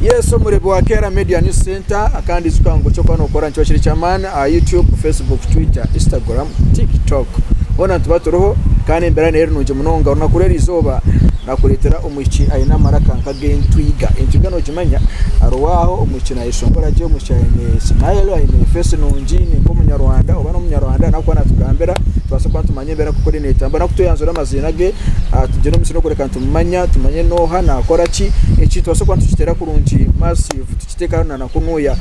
Yes omurebi wa Keera Media News Center kandi ijuka ngu ekyokuba nokora nikiba kiri eky'amaani aha YouTube, Facebook, Twitter, Instagram, TikTok hoona nituba turiho kandi embeera neyo eri nungi munonga. Orunaku rw'erizooba nakureetera omwishiki aine amaraka nk'ag'entwiga. Entwiga nogimanya? Hariho aho omwishiki nayeshongora gye, omwishiki aine smile, aine face nungi ni nk'omunyarwanda oba n'omunyarwanda nakuba natugambira tubaase kuba nitumanya embeera nk'oku eriyo netambura. Nakutweyanzura amaziina ge tugire omutsyo n'okureka nitumumanya tumanye n'oha nakora ki. Eki nitubaasa kuba nitukiteera kurungi massive tukiteekaho na kunuya.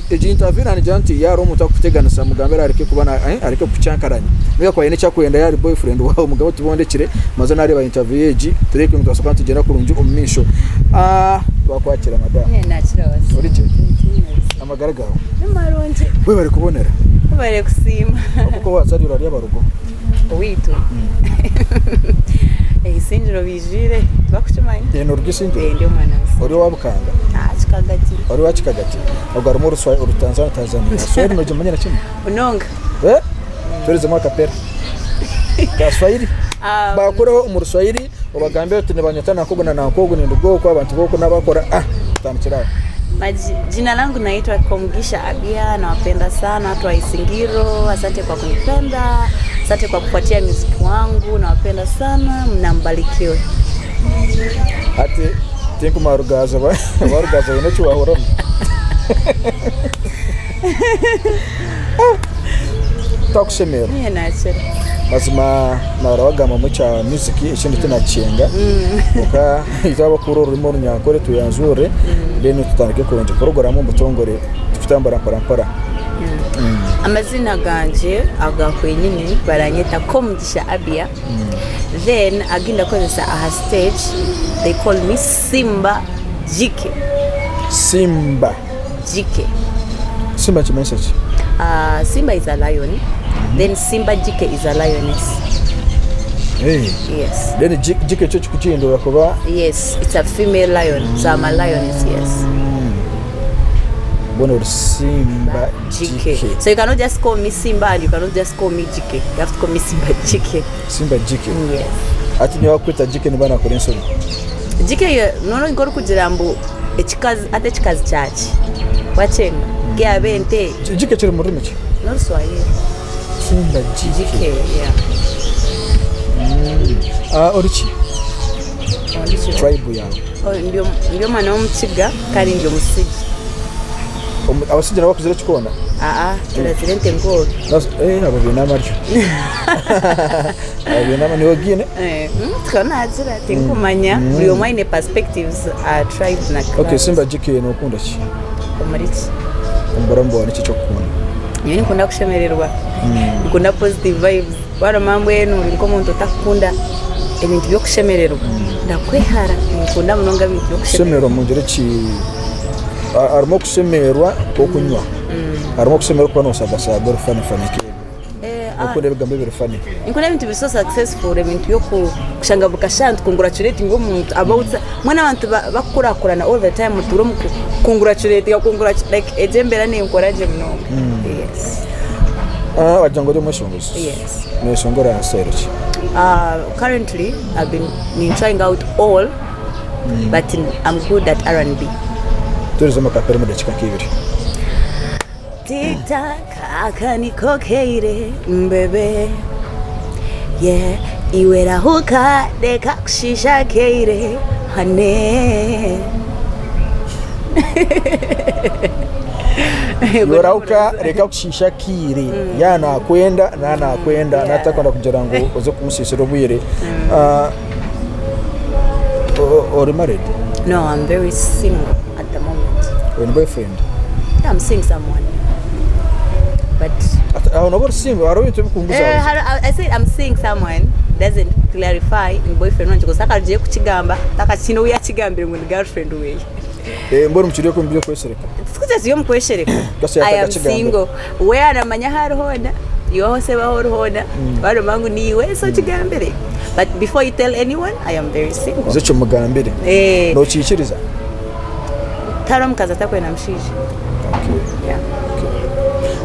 Egi interview nagira nti yaaba hariho omuntu arikukuteganisa mugambire areke kuba areke kukucankaranya. N'obu yaakuba aine eki arikwenda yaaba ari boyfriend waawe mugambe oti bondekire maze naareeba interview egi tureebe ku nitubaasa kuba nitugyenda kurungi omu maisho. Twakwakira madam. Ori gye? Amagara gaawe? Ni marungi. Webare kubonera. Webare kusiima. Oku wazarirwe hariyo abarogo? Owaitu eisingiro baijwire tibakukimanya. Eh, noruga Isingiro? Eh, ndi omwana wa Ori owa Bukanga? Ah, Kikagati. Ori owa Kikagati? Ogwo harimu oruswa Orutanzania Tanzania. Swahili nogimanya na kimwe? Munonga. Eh? Tuherezemu akapera. Ka Swahili. Bakureho omu Ruswahili obagambire oti nibanyeta nankogu na nankogu ninduga oku abantu b'oku n'abakora ah tutandikire aho. Maji, jina langu naitwa Komugisha Abia, nawapenda sana watu wa Isingiro, asante kwa kunipenda, asante kwa kufuatia muziki wangu, nawapenda sana, mnambarikiwe. Hati tinkumanya rugaaza oba rugaaza oine eki waahuramu. Twakushemererwa. Niiwe nakira. Mazima nahurira wagambamu ekya music ekindi tinakikyenga kwonka itwe abakuhurira orurimi orunyankore tweyanzurire then tutandike kurungi puroguramu omu butongore tukutambura mpora mpora. Amazina gangye aga kwenyini baranyeta Komugisha Abia then agu ndakozesa aha stage they call me Simba Jike. Simba. Jike. Simba nikimanyisa ki? Uh, Simba is a lion. Then Simba Jike is a lioness. Hey. Yes. Then jike ekyo kikukihindura kuba Yes, it's a female lion. So I'm a lioness, yes. mbwenu ori Simba Jike. Jike. So you cannot just call me Simba and you cannot just call me Jike. You have to call me Simba Jike. Simba Jike. Yes. Hati nyowe wakukweta Jike niba nakora ensobi. Jike noona orikugira mbu Ekikazi hati ekikazi kya ki? Wakyenga ku yaaba ente. Jike kiri mu rurimi ki? N'oruswahili. Simba jike. Jike, yeah. Ah, ori ki? Ondi ki? Tribe yaawe. Oh, ndi omu- ndi omwana w'omukiga kandi ndi omusigi. Omu- Abasigi nabo bakuzire ekikoona? Aa, turazire ente nkoobi. Nas- Eh, abo baine amaryo. Abo baine amaryo. Niiwe ogiine? Eh, Tukaba naagira tinkumanya buri omwe aine perspectives aha tribe na Okay, clans. Simba GK nookunda ki? Omuri ki? Omu buramu bwawe niki eki orikukunda? Nyowe ninkunda kushemererwa, ninkunda positive vibes. Waaroma mbwenu ori nk'omuntu otakukunda ebintu by'okushemererwa, ndakwehara. Ninkunda munonga ebintu by'okushemererwa. Kushemererwa omu ngyero ki? Harimu okushemererwa kw'okunywa, harimu okushemererwa okuba noosagasaga ori funny funny nk'ebyo. Okunda ebigambo ebiri funny. Ninkunda ebintu biri so successful ebintu by'okushanga buri kashaaha nitucongratulatinga omuntu about mbwenu abantu bakukurakurana all the time otuura omu kukongratulatinga like egyo embeera nenkora gye munonga. Yes. Wagira ngu ori omweshongozi? Yes. Noyeshongora aha style ki? Currently I've been nin trying out all but I'm good at R&B. Tuheereze akapera omu dakiika nk'ibiri. Tik tak aka niko kaire bebe yeah iwe rahuka reka kushiisha akaire honey. Iwe rahuka reka kushiisha akaire yaaba nakwenda naaba nakwenda naaba atakwenda kugira ngu oze kumusiisira obwire. Ah, o- ori married? No, I'm very single at the moment. Oine boyfriend? Yeah, I'm seeing someone. But Ati- Aho noba ori single hariho ebintu Eh, ebikumbuzaabuza. hari- I said I'm seeing someone doesn't clarify ni boyfriend wangye because takarugireyo kukigamba takakiine ou yakigambire ngu ni girlfriend weye. Eh, mbwenu mukiri omu by'okweshereka. Tikugira turi omu kweshereka. Kasi I am yatakakigambire. single. We aramanya ahu ari hoona, iwe aho osebe ahu ori hoona, barumanya ngu niiwe so okigambire. But before you tell anyone, I am very single. Oze okimugambire. Eh. Nokiikiriza? Tihariho omukazi atakwenda mushaija. Okay. Yeah.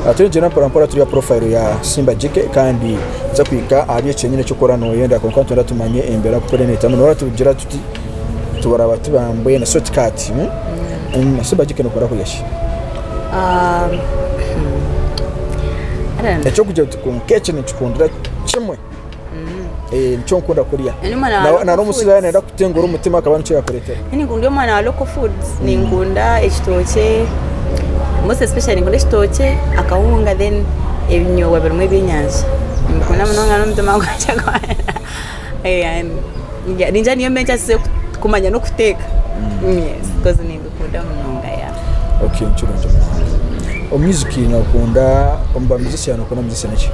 Ah, turiyo nitugyenda mpora mpora turi aha profile ya Simba Jike kandi tuza kuhika ahari ekyo kyenyine eky'okukora nooyenda kwonka nitwenda tumanye embeera ku eriyo neetambura. Noora tugira tuti tubaraba tibambwena short cut. Simba Jike nokunda kurya ki? I don't know. Ekyokugira oti kwonka eki ninkikundira kimwe. Nikyo nkunda kurya. Ndi omwana wa Na local n'omushaija foods. yaaba nayenda kutengura omutima akaba nikyo yakureetera. Ninkunda omwana wa local foods, ninkunda ekitookye, most especially ninkunda ekitookye, akahunga then ebinyoobwa birimu ebyenyanja. Nimbikunda munonga n'omutima gwangye gwona. Ningira niyo mbe nkyasize kumanya n'okuteeka yes because nimbikunda munonga yeah. Okay nikirungi munonga. Omu music nokunda omu ba musician nokunda musician ki?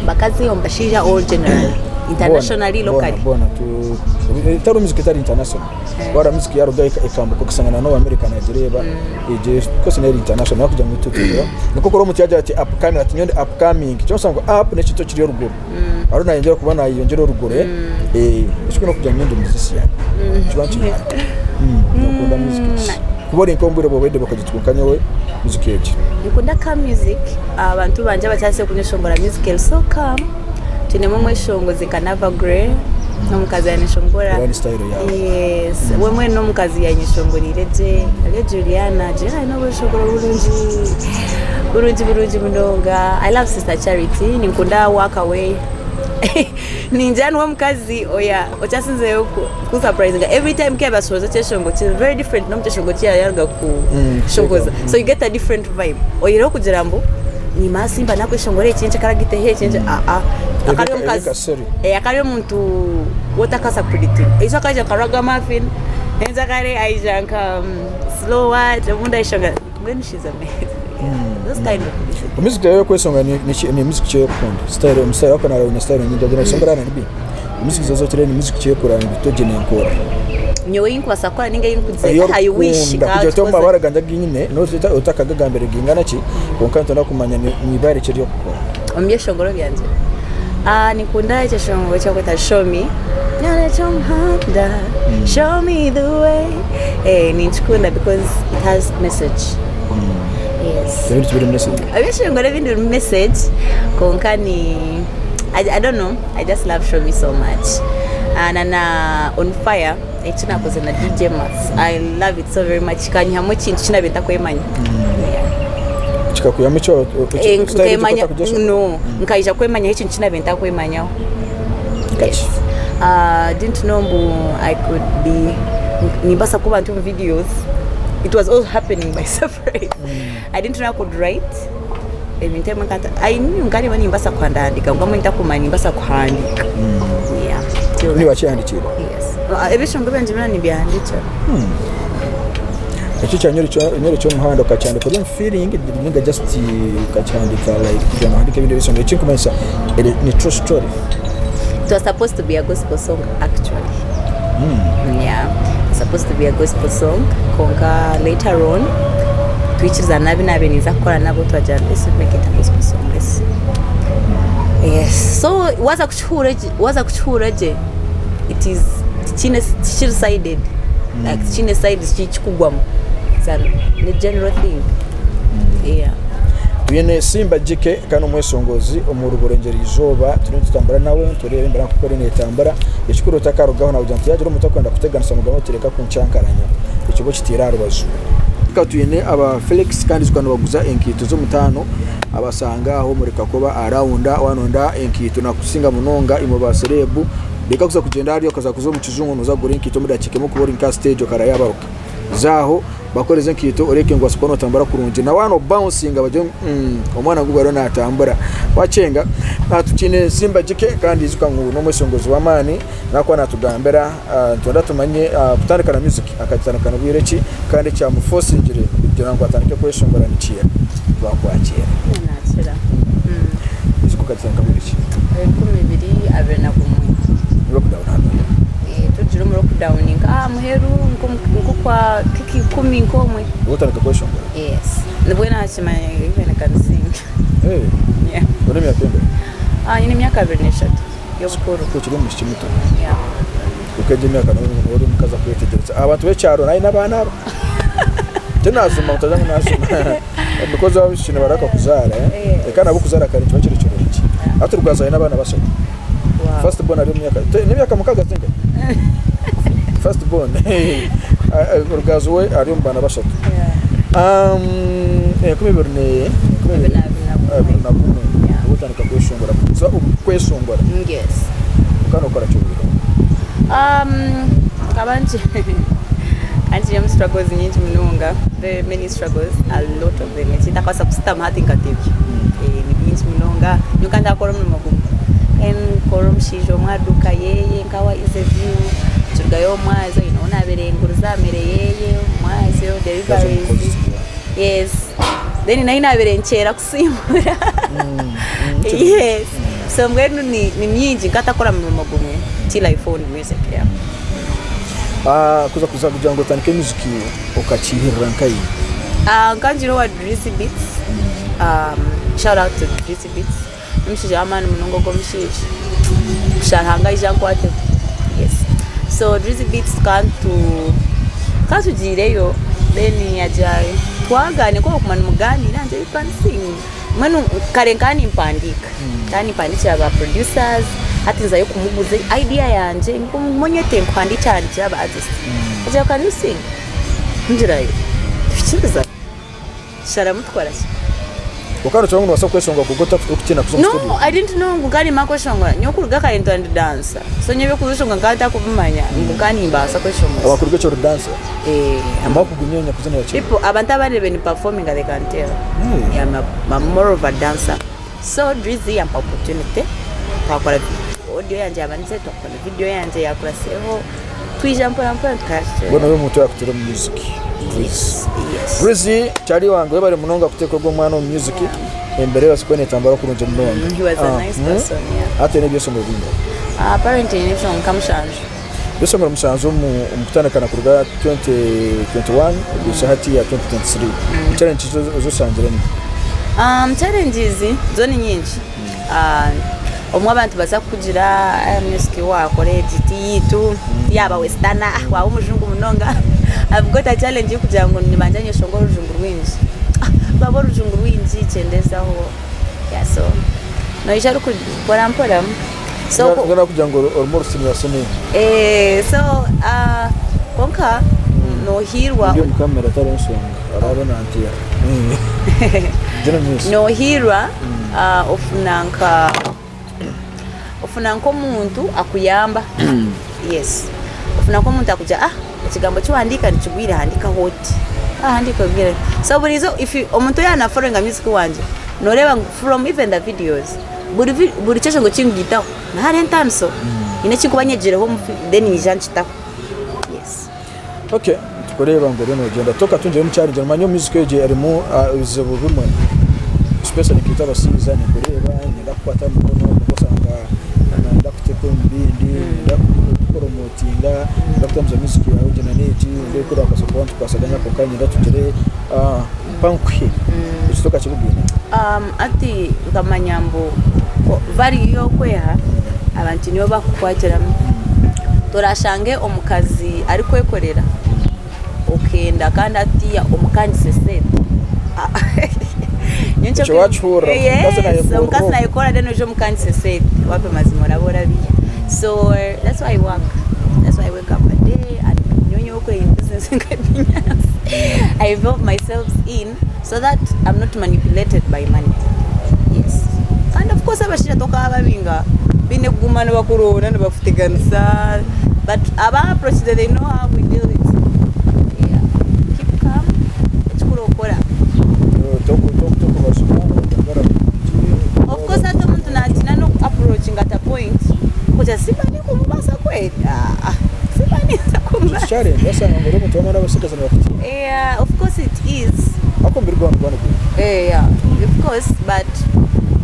Bakazi omu bashaija or generally internationally Boona locally? boona tu etari music etari international. Wara music yaruga ekambuka okashanga na n'owa America nagireeba egyo of course nayo eri international ahabw'okugira ngu itwe turi nikwo okora omuntu yagira ati upcoming ati nyowe ndi upcoming kyonka ngu up n'ekintu ekiri eruguru. Hariho nayongyera kuba nayeyongyera oruguru ekikuru n'okugira ngu nyowe ndi musician nikiba nikimara. Nokunda music ki? Kuba ori nk'omu bwire bwawe okagira oti kwonka nyowe music egi. Ninkunda calm music abantu bangye abakyasize kunyeshongora music eri so calm twinemu omweshongozi nka Nava Grey n'omukazi yanyeshongora Era ni style yaawe. yes we mbwenu n'omukazi yanyeshongoriire gye hariyo Juliana, Juliana aine obweshongoro burungi burungi burungi munonga I love sister Charity ninkunda walk away ningira niwe mukazi oya okyasinzireyo ku surprisinga every time ku yaabaire ashohoza ekyeshongoro kiri very different n'omu kyeshongoro ki yaabaire yaruga kushohoza so you get a different vibe oyihireho kugira ngu nimara simba nakweshongora eki enkya akagiteho eki enkya aa akaba ari omukazi akaba ari omuntu ou otarikubaasa ku predictinga eizooba akaija nka ragamuffin enkya kare aija nka slow what obundi ayeshongora Mbwenu she's amazing. Those kind of music. Music yawe yokwesonga ni ni ni music ki oyokukunda? Style omu style ahabw'okuba nareeba oyine style nyingi agira ngu R&B. Music zoona zokire ni music ki oyokureba ngu egi nenkorera? Nyowe ei nkubaasa kukora ninga ei nkugira I wish Ey'orikukunda kugira oti omu mabara gangye agu nyine noba otakagagambire gaingana ki kwonka nitwenda kumanya ni ibara ki ery'okukora. Omu byeshongoro byangye ninkunda ekyeshongoro eki barikweta show me nyoreka omuhanda show me the way ninkikunda because it has message yes Ebindi tibirimu message? Ebyeshongoro ebindi birimu message kwonka ni I don't know I just love show me so much na na on fire eki nakoze na DJ Max I love it so very much kikanyihamu ekintu eki nabiire ntakwemanya. Kikakwihamu eki Nkemanya no nkaija kwemanyaho ekintu eki nabiire ntakwemanyaho. Nkaki? I didn't know mbu I could be nimbaasa kuba ndi omu videos it was all happening by surprise. I didn't know I could write ebintu ebimwe I knew nkareba nimbaasa kuhandiika kwonka mbwenu ntakumanya nimbaasa kuhandiika. Yeah. Niiwe wakihandikiire? Yes. Ebishongoro byangye byona nimbihandiikira. Eki ekya nyoreka omuhanda okakihandika ori omu feeling ninga just okakihandika like kugira ngu ohandike ebindi ebisonga ekikumanyisa ni true story. It was supposed to be a gospel song actually. Yeah, it's supposed to be a gospel song kwonka later on twikirizana n'abu naabaire ninza kukora nabo twagira let's not make it a gospel song let's yes so waaza kukihuura gye waaza kukihuura gye it is tikiine tikiri sided like tikiine side kikugwamu it's a ni general thing yeah. Twine Simba Jike kandi omweshongozi omuri Burengyerwa Izooba turiyo nitutambura nawe nitureeba embeera nk'oku eriyo netambura. Ekikuru otakarugaho nakugira nti yaagira omuntu orikwenda kuteganisa mugambe oti reka kunchankaranya ekyo obe okiteire aha rubaju. Tukaba twine aba Felix kandi tukaba nibaguza enkaito z'omutaano abasanga aho omuri Kakoba aha rawunda waaba noyenda enkaito nakusinga munonga imwe ba serebu reka kuza kugyenda hariya okaza kuza omu kijungu noza kugura enkaito omu dakiika emwe kuba ori nka aha siteegi okarayabaruka. Za aho bakuhereze enkaito oreke ngu obaase kuba notambura kurungi na waaba nobawunsinga bagire ngu mm omwana ngu ariyo natambura. Wakyenga tukiine Simba Jike kandi ijuka ngu n'omweshongozi w'amaani nakuba natugambira nitwenda tumanye kutandika na music akagitandika na bwire ki kandi ekyamufosingire kugira ngu atandike kweshongora nikiiha? Twakwakira. Nakira. Music okagitandika bwire ki? 2021. Lockdown hanu. Tugire omu lockdown nka aha muheru nk'okwa nk'eikumi nk'omwe. Nibwo otandika kweshongora? Yes. Nibwo naakimanya ngu even I can sing. Hey. Yeah. Oine emyaka engahi? Ah, nyine emyaka 23 y'obukuru. Okiri omwishiki muto. Yeah. Kwonka egyo emyaka nooba ori omukazi akwetegyereza. Abantu b'ekyaro naye n'abaana aba. Tinazuma otagira ngu nazuma. Because abaishiki nibaraka kuzaara eh. Yes. Kandi nabo kuzaara kare nikiba kiri kirungi. Hati rwazaire n'abaana bashatu. Wow. First born ari omu myaka, n'emyaka mukaga zingahi? First born. Rugaju we ari omu baana bashatu. 2021 nibwo otandika kweshongora. So kweshongora Yes. okaba nokora ki obwire obwo? Nkaba nkiri omu struggles nyingi munonga, very many struggles, a lot of them. Ekintakubaasa kusitama hati nkatebya. Ni bingi munonga. Nyowe nkaba ntakora omurimo gumwe. Nkaba nkora omushaija omwe aha duuka yeye nkawa Easy View, nkirugayo omumwazyo haine ou naabaire nguriza aha mere yeye omumwazyo, deliveries. Yes. Then nahi naabaire nkyera kusiimura. Yes. So mbwenu ni ni mingi nkatakora murimo gumwe till I found music yeah. Ah, kuza kuza kugira ngu otandike music okakiihirira nkahi? Ah, nkangira owa Drizzy Beats. Um, shout out to Drizzy Beats. N'omushaija w'amaani munonga ogwo omushaija. Kusha Ruhanga aije ankwateho. Yes. So Drizzy Beats tukaba nitu tukaba tugiireyo then yagira twagaaniira ku orikuguma nimugaaniira ngira you can sing. Mbwenu kare nkaba nimpandiika, nkaba nimpandiikira ba producers hati nzayo kumuguza idea yangye ngu onyete nkuhandiikye ahandiikire aba artist. Agira can you sing? Ngira tuhikiriza. Sharamu tukora ki? Okaba nokira ngu nobaasa kweshongora kwonka otarikutiina kuza omu studio? No, I didn't know ngu nkaba nimanya kweshongora. Nyowe kuruga kare ntuura ndi dancer. So nyowe eby'okweshongora nkaba ntakubimanya ngu nkaba nimbaasa kweshongora. Abakuruga ekyo ori dancer? Eh. Abakugunyenya kuzinira kimwe? People, abantu abandeebire ni performinga they can tell. Hey. Yeah, I'm more of a dancer. So Drizzy yampa opportunity, twakora audio yangye yabandize, twakora video yangye yakurasireho. Twija mpora mpora tukahikira. Mbwenu obe omuntu oyakuteera omu music Drizzy. Yes. Drizzy kyari wange webare munonga kuteeka ogwo omwana omu music embera ebaase kuba netambura kurungi munonga. He was a nice person, yeah. Hati oine ebyeshongoro bingahi? Apparently nyine ebyeshongoro nka mushanju. Ebyeshongoro mushanju omu kutandika kuruga 2021 okuhitsya hatiya 2023. Challenge ki ezi oshangiremu? Challenges zo ni nyingi. Obumwe abantu nibaza kukugira music ei waakora egi ti yaitu, yaaba wesitana waaba omujungu munonga. I've got a challenge y'okugira ngu nibanja nyeshongore orujungu rwingi. Rwaba orujungu rwingi kyendezaho yeah so noija orikukora mpora. So Mbwenu barikugira ngu orimu orusinira siniya. So kwonka noohiirwa. Ndi omu kamera tariho nshonga. Araabe nanteera. Gyenda omu maisho. Noohiirwa ofuna nka ofuna nk'omuntu akuyamba. Yes. Ofuna nk'omuntu akugira ah ekigambo eki wahandiika nikigwire handiikaho oti. Wahandiika ogire. So buriizooba if you omuntu yaaba na followinga music wangye, nooreeba ngu from even the videos, buri vi buri kyeshongo eki ngiitaho, nihariho entaaniso. Haine eki nkuba nyegireho omu then nyija nkitaho. Yes. Ok nitukureeba ngu oriyo nogyenda tokatungiremu challenge nomanya omu music egi erimu ebizibu bimwe especially nkaitwe abashaija ninkureeba niinyenda kukukwata aha mukono kwonka oshanga nayenda kuteeka omu bindi niinyenda kukupromotinga niinyenda kutambuza music yaawe egi na n'egi nindeeba oku orabaasa kuba nitukwasaganya kwonka niinyenda tugire mpa nkuhe ekyo tokakibugine? Hati nkamanya ngu value y'okweha abantu nibo bakukwatiramu. Torashange omukazi arikwekorera okenda kandi hatiiya omukangise sente. Ekyo wakihurira omukazi nayekorera Omukazi nayekorera then oije omukangise sente wapi mazima oraba orabiiha. So that's why I work, that's why I wake up a day and nyowe nyowe okora business nka binyansi I involve myself in so that I'm not manipulated by money. Yes. And of course abashaija tokababinga baine kuguma nibakuroora nibakuteganisa but aba approach they know how we deal it. Yeah. Keep calm ekikuru okora. Tokubajuma otagara Of course hati omuntu natiina n'oku approachinga at a point kugira simba ninkumubaasa kweri ah simba ninza kumubaasa. Challenge wasanga ngu ori omuntu w'amaani abasigazi nibakutiina. Yeah, of course it is. Ahabw'okuba omubiri gwawe niguba nigwera. Eh, yeah, of course, but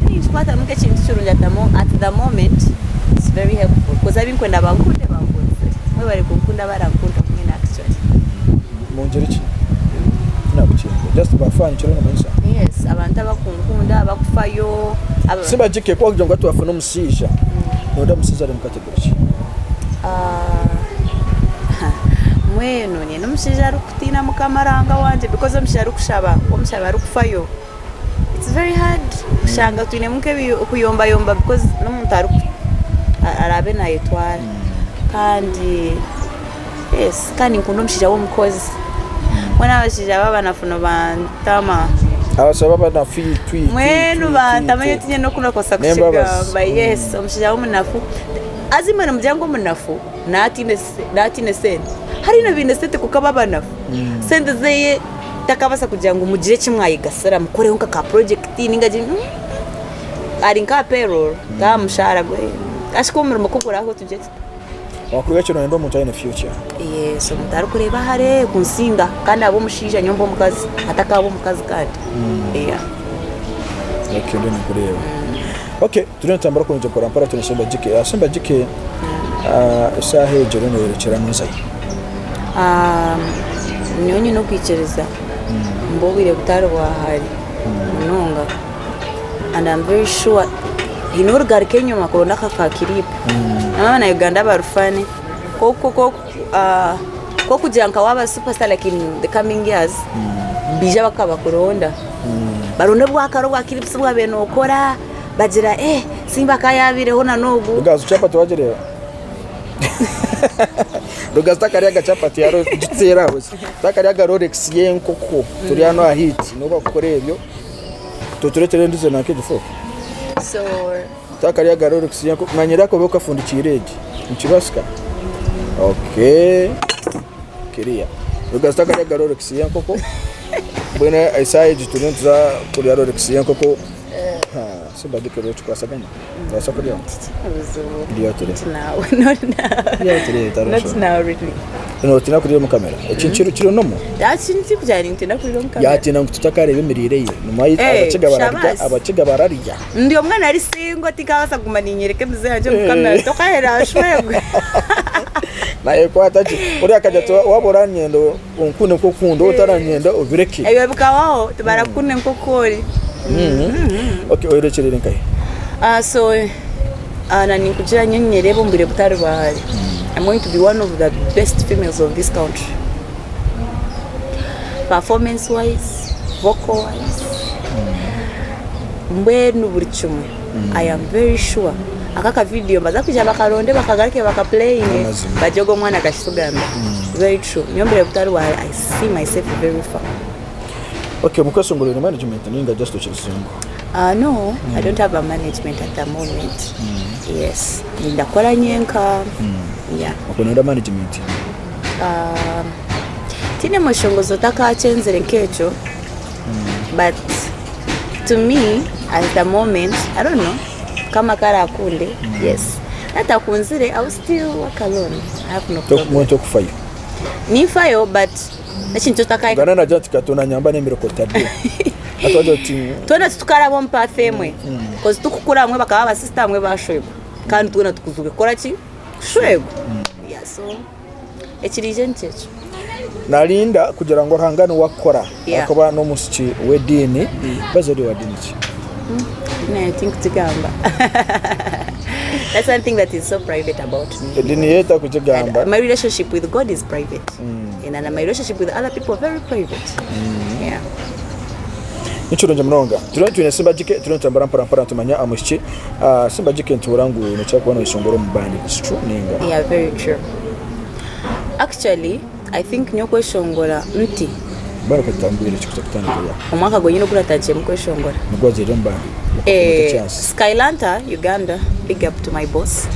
ninkikwatamu nk'ekintu kirungi at the, mo at the moment it's very helpful because abinkwenda bankunde bankunzire. Mwebare kunkunda abarankunda mwena actually. Mu ngyeri ki? Tinakukinga. Just ba fan kiro nomanyisa. Yes, abantu abakunkunda, abakufayo, aba Simba GK ku wakugira ngu hati wafuna omushaija, noyenda omushaija ari mu category ki? Mbwenu nyine omushaija arikutiina Mukama Ruhanga wangye because omushaija arikushaba, omushaija arikufayo it's very hard kushanga twinemu nk'okuyombayomba because n'omuntu araabe naayetwara kandi. Yes, kandi ninkunda omushaija w'omukozi. Mbwenu abashaija b'abanafu nibantama. Abashaija b'abanafu itwe itwe Mbwenu itwe bantama itwe. nyowe tinyine n'okunakubaasa N'embabazi. kukigamba. Yes, omushaija w'omunafu. Haza imwe nimugira ngu omunafu naaba ataine sente. Hariyo n'abaine sente kwonka b'abanafu. Sente zeye takabaasa kugira ngu mugire eki mwayegasira mukoreho nka ka project ninga ki. Ari nk'aha payroll, nk'aha mushaara gwe. Ashika omurimo ku gurahwa tugye tuta. Wakureeba ekyo noyenda omuntu aine future. Yes, omuntu arikureeba hare kunsinga kandi abe omushaija nyowe mbe omukazi atakaaba omukazi kandi. Yeah. Okay, ndi nikureeba. Okay, turiyo nitutambura kurungi mpora mpora turi Simba GK. Ah, Simba GK ah, esaaha egi oriyo noyorekyera nzahi? Ah, nyowe nyine okwikiriza ngu obwire butari bwa hare munonga and I'm very sure haine origaruka enyima kuronda aka ka clip. N'abana Uganda bari funny kokugira nka waba superstar like in the coming years baija bakaba bakuronda baronda obwakare obwa clips obu wabaire nokora bagira eh Simba ka yabaireho na n'ogu. Rugazu chapati wagireeba? Rugazu takaryaga chapati ya Rolex giteere aho takaryaga Rolex y'enkoko turi hanu aha heat nibo bakukora ebyo tutureetere endiijo nanka egi fork. So Takaryaga Rolex y'enkoko manya eri akobe okafundikiire egi nikibasika? Okay clear. Rugazu takaryaga Rolex y'enkoko mbwenu esaaha egi turiyo nituza kurya Rolex y'enkoko. Simba gye kurya okikwasaganya. Nobaasa kuryaho? Obuzibu. Rya turebe. Not now. Not now. Rya turebe tari Not nshonga. now really. Nootiina kurira omu kamera? Eki kiri kiri nomo? Ati kugira nintiina kurira omu kamera. Yaatiina ngu tutakareeba emiriire ye. Nyuma Eh, abakiga bararya, Shabasi. abakiga bararya. Ndi omwana ari single tinkabaasa kuguma ninyereka emize yangye omu kamera tokahera ashwegwe. Nayekwata gye. Oriya akagira ati waaba oranyenda onkunde nk'okunda, waaba otaranyenda obireke. Ebyo bikabaho tibarakukunde nk'oku ori. Okay, oyorekyereire nkahi? Ah, so ah, na ninkugira nyowe ninyereeba omu bwire butari bwa hare. I'm going to be one of the best females of this country. Performance wise, vocal wise, mbwenu buri kimwe. I am very sure. Aka aka video nibaza kwija bakaronde bakagaruke baka playinge Amazima. bagye ogu omwana akakitugambira. Very true. Nyowe omu bwire butari bwa hare I see myself very far. Okay, omu kweshongora oine management ninga just okiri single? No, I don't have a management at the moment. Yes. Nindakora nyenka. Yeah. Okay, noyenda management? Tihaine mweshongozi otakakyenzire nk'ekyo but to me at the moment I don't know Mukama ku araakunde yes natakunzire I will still work alone I have no problem. Mbwenu tokufayo? Ninfayo but Ekintu otakaye. Uganda nagira ati Katonda anyamba n'emirimo otadde. Hati wagira oti Twena titukaraba omu path emwe coz tukukura abamwe bakaba aba sister abamwe bashwegwa kandi twena tukuzibwe kukora ki? Kushwegwa. Yeah so ekiriije nikyo ekyo. Narinda kugira ngu Ruhanga niwe akukora Yeah. ahakuba n'omusiki w'ediini. Baza ori owa diini ki? Nayo tinkugigamba. That's one thing that is so private about me. Ediini ye takugigamba. My relationship with God is private. And and my relationship with other people very private. Yeah. Ni kirungi munonga. Turiyo twine Simba GK, turiyo nitutambura mpora mpora nitumanya omwishiki. Ah, Simba GK nituhurira ngu nokira kuba noyeshongora omu bandi. It's true ninga? Yeah, very true. Actually, I think nyowe okweshongora nti Mbwenu okatutambwire ki kuza kutandika orya? omwaka gwenyine ogu natandikiremu kweshongora. Nibwo wagiire omu bandi? Okafuna Eh, chance? Skylanta Uganda, big up to my boss.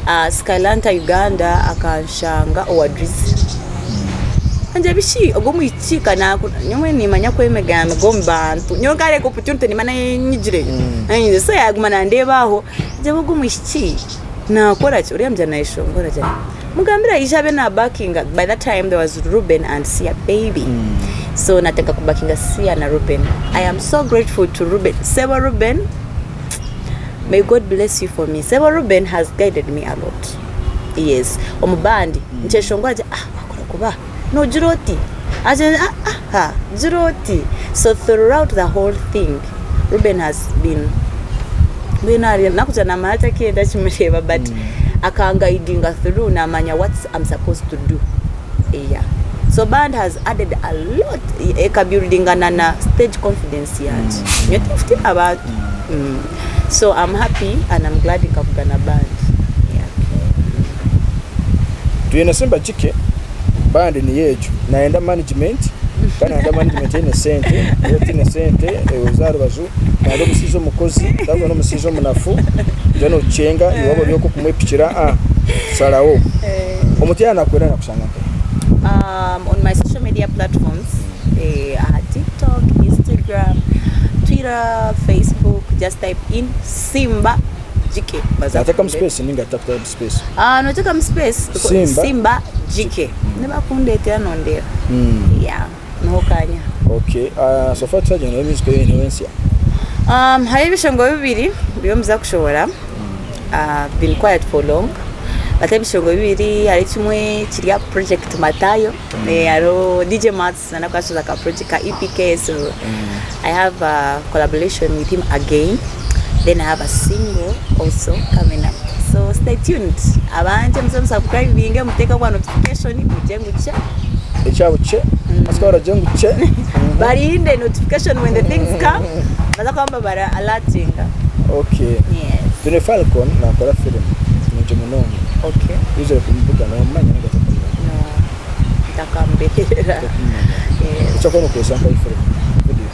Uh, Skylanta Uganda akanshanga owa Drizzy. Angye biki ogwo omwishiki ka naku nyowe nimanya kwemigamiga omu bantu. Nyowe nkareeba opportunity nimba nyigireyo. Mm. So yaguma nandeeba aho, ngyeba ogwo omwishiki nakora ki? Oriya mugyani nayeshongora gye. Mugambire aije abe na backinga. By that time there was Ruben and Sia baby. So natandika kubakinga Sia na Ruben. I am so grateful to Ruben. Sebo Ruben, may God bless you for me. Sebo Ruben has guided me a lot. Yes. Omu band, nkyeshongora gye, ah, wakora kuba. Nogira oti? Agira ah, ah, ha, gira oti. So throughout the whole thing, Ruben has been mbwenu ari nakugira namara ntakeenda kimureeba but akanguidinga through namanya what I'm supposed to do. Yeah. So band has added a lot ekabuildinga na na stage confidence yangye. Nyowe tinkutiina abantu. So I'm happy and I'm glad nkavugana band. Yeah. Twine Simba GK. Band niyo egyo. Nayenda management kandi nayenda management eine sente, yaaba otaine sente oze aha rubaju. Nayenda omushaija omukozi otarikuba n'omushaija omunafu oija nookyenga iwe waaba ori okwo kumwepikira ah sharaho. Omuntu yaaba nakwenda nakushanga nkahi? On my social media platforms aha TikTok, Instagram, Twitter, Facebook just type in Simba GK baza Nateekamu kundeta. space ninga atakutamu space? Noteekamu space Simba. Simba GK nibakundeetera nondeeba yeah niho okanya. Okay, so far turagyenda nayo music oyineho ensya? Hariho ebishongoro bibiri biriyo nibiza kushohora been quiet for long but ebishongoro bibiri hariho ekimwe kiri aha project Matayo hariho DJ Mats nawe ka project ka EPK so I have a collaboration with him again then I have a single also coming up so stay tuned abangye muze mu subscribinge mutekeho bwa notification mugire ngu kye Ekyabo kye, asika baragire ngu kye. Barinde notification when the things come baza kuba nibabara alertinga. Okay. Yes. Twine Falcon nakora film nungi munonga. Okay. Oizire kumubugana wamumanya ninga tokamumanya? No. Ntakamberera. Tokumumanya. Yes. Ekyakuba nokozesa nkahi film? Video.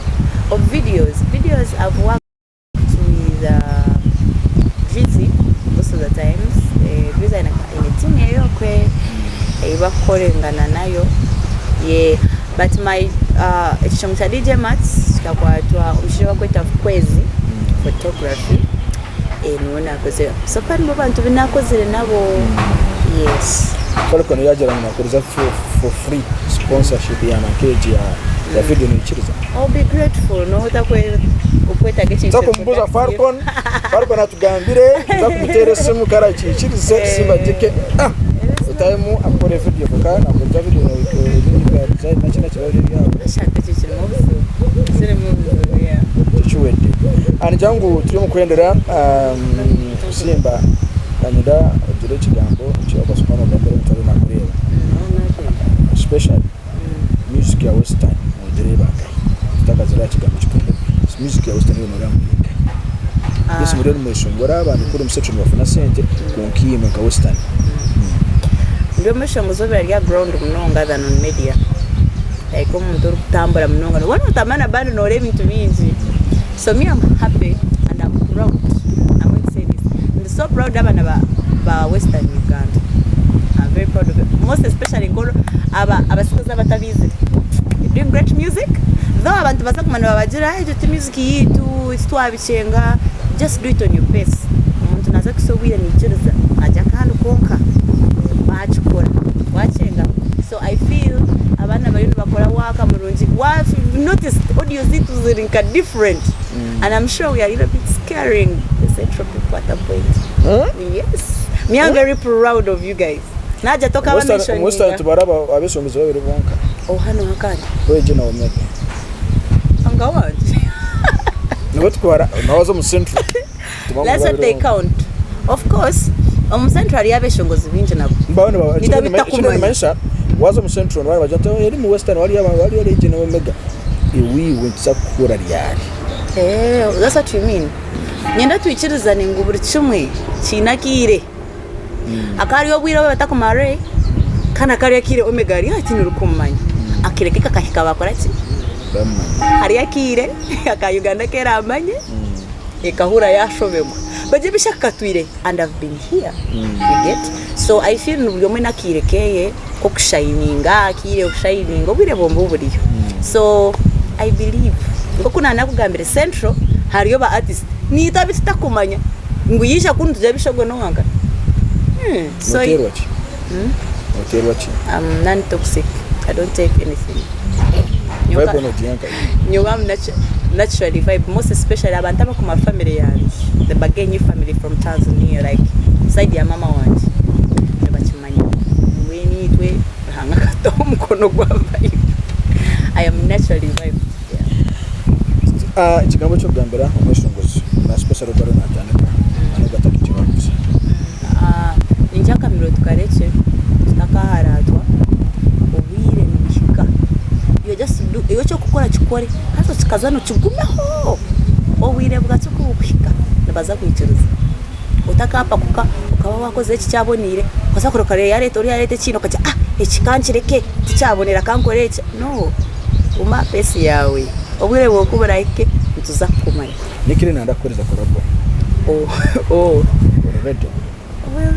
Of videos. Videos I've worked with Drizzy most of the times. Drizzy aine aine team ye okwe ei bakukorengana nayo. Yeah. But my ekishongo kya DJ Mats kikakwatwa omushaija ou bakweta Kwezi photography. Niwe naakozire. So far nibo bantu bu naakozire nabo. Yes. Falcon yaagira ngu naakuhereza for free sponsorship ya nanka egi ya video noikiriza? I'll be grateful noha otakwetaaga ekintu Nza kumubuuza Falcon, Falcon atugambire, nza kumuteera esimu ku arakiikirize Simba GK ah otahemu akukore video kwonka nakuhereza video ebindi bya design naki naki biba biri ebyawe. Ekyo kirimu obuzibu, kirimu obuzibu yeah. Tikiwedde. Nigira ngu turi omu kuhendera Simba kanyenda ogire ekigambo eki wakubaasa kuba nogambira omuntu ariyo nakureeba especially music ya western nogireeba nkahi? Tutakazire aha kigambo ky'okuhendera. Music ya western iwe noreeba ngu eri nkahi? Yes muriyo nimweshongora abantu kuri omu section nibafuna sente kwonka imwe nka western. Ndi omweshongozi obaire ari aha ground munonga than on media. Like omuntu orikutambura munonga noba notambura na band noreeba ebintu bingi. So me am happy and am proud am going to say this ndi so proud y'abaana ba ba western Uganda am very proud of you most especially nka aba abasikazi abatabiizire you doing great music though abantu nibaza kuguma nibabagira egyo ti music yaitu titwabikyenga just do it on your pace omuntu naza kuhitsya obwire naikiriza nagya kandi kwonka bakikora wakyenga so I feel abaana bariyo nibakora work murungi wa noticed audio zaitu ziri nka different and I'm sure we are little bit scaring the central people at a point yes me I'm very proud of you guys nagya tokaba Western Western mentioninga tubaraba abeshongozi babiri bonka oh hano hakandi Wegi na Omega anga wangye nibo tukubara nawaza omu central tuba ngu that's what babiri they bonka. count of course omu central hariyo abeshongozi baingi nabo Mbao niba Nita bitakumanya. ekindi waza omu central nibaba nibagira nti eri mu western wariyo aba wariyo Regi na Omega iwe nituza kukuhura ryari. Eh, that's what you mean. Nyenda twikirizane ngu buri kimwe kiine akaire. Hakaba hariyo obwire obu batakumara kandi hakaba hariyo akaire Omega ari hati nirikumumanya. Akaire ke kakahika bakora ki? Bamumanya. Hariyo akaire aka Uganda keramanye ekahura yashoberwa. But ebisha kakatwire and I've been here. You get? So I feel ngu buri omwe n'akaire keye k'okushayininga, akaire okushayininga obwire bwombi buriyo. So I believe nk'oku naanakugambire Central hariyo ba artist naitwe abu tutakumanya ngu yaija kunu tugire bisha ogwo n'owanka. So Noteerwa ki? Noteerwa ki? I'm non toxic. I don't take anything. Vibe nogiiha nkahi? Nyowe am naturally vibe most especially abantu abakuma family yangye the Bagenyi family from Tanzania like side ya mama wangye nibakimanya mbwenu itwe Ruhanga akataho omukono gwa vibe. I am naturally vibe. Yeah. Ekigambo eky'okugambira omweshongozi na especially ogwo ariyo natandika n'ogwo atakikiraguza. Ningira akamiro tukarekye tutakaharatwa obwire nibuhika iwe just do iwe eky'okukora kikore haza okikaza nokigumeho obwire bwakyo ku bukuhika nibaza kwikiriza otakapakuka okaba wakozire eki kyaboneire okaza kureeba oriya yareeta ekindi okagira ah. eki kankireke tikyabonera kankore eki no guma aha pace yaawe obwire bwawe ku burahike nituza kukumanya. Nikiri nanda kukuhereza collabo. Oh oh. Ori ready? Well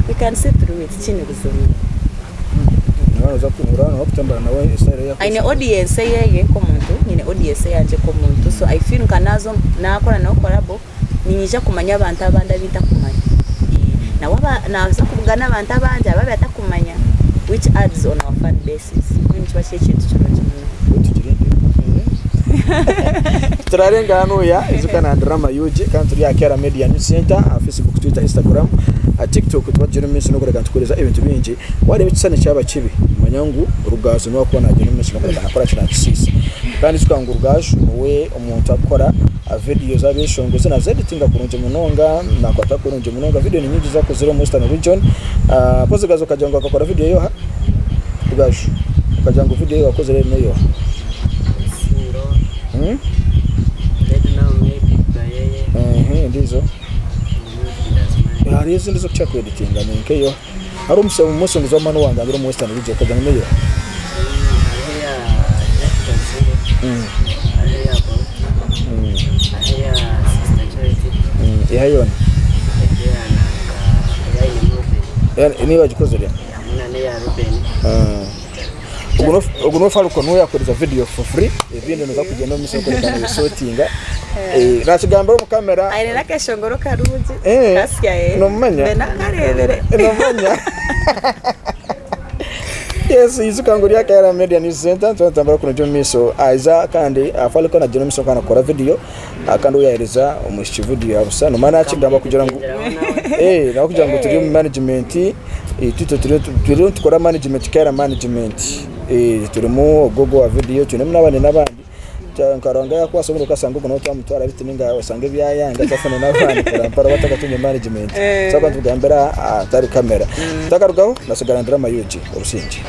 we can see through it tikiine buzibu. Aine audience eyeye nk'omuntu, nyine audience eyangye nk'omuntu so I feel nka naaza naakora nawe collabo niinyija kumanya abantu abandi abu ntakumanya. Nawe naaza kubugana abantu abandi abu abaire atakumanya which adds on our fan bases mbwenu nikiba kiri ekintu kirungi munonga. Turarenga hanuya ijuka na Drama UG kandi turi aha Kera Media News Center aha Facebook, Twitter, Instagram, TikTok tuba tugyenda omu maisho n'okureka nitukuhereza ebintu bingi. Wareeba ekishushani kyaba kibi manya ngu Rugaju niwe arikuba nagyenda omu maisho n'okureka nakora ki nakisiisa. Kandi ijuka ngu Rugaju niwe omuntu arikukora video z'abeshongozi nazi editinga kurungi munonga, nakwata kurungi munonga. Video ni nyingi ezi akozire omu Western Region. Mpozi Rugaju okagira ngu akakora video yoha? Rugaju okagira ngu video ei wakozire neyoha? Endiijo? Hariho ezindi ez'okukira ku editinga ni nk'eyo. Hariho omushongozi w'amaani owangambire omu Western Region okagira ngu neyoha? Eha yoona? Niyo wagikozire? Ogu no Falcon niwe yakuhereza video for free ebindi noza kugyenda omu maisho kureka nobisotinga nakigambira omu camera. Aine n'akeshongoro karungi kasya eh. Nomumanya? Mbe nakareebire. Nomumanya? Yes, ijuka ngu ori Akayara Media News Center nituba nitutambura kurungi omu maisho aija kandi Falcon agyenda omu maisho kandi akora video kandi ou yahereza omwishiki video ya busa nomanya nakigamba kugira ngu eh nakugira ngu turi omu management itwe turiyo nitukora management Kayara management turimu ogu owa video twinemu n'abandi n'abandi nka Ruhanga yakukwasa obundi okasanga ogu nawe twamutwara beitu ninga osanga ebyayanga twafuna n'abandi mpora mpora batakatunga management so ahabw'okuba nitugambira ahatari kamera. Ntakarugaho nasigara ndi Rama UG. Obusingye.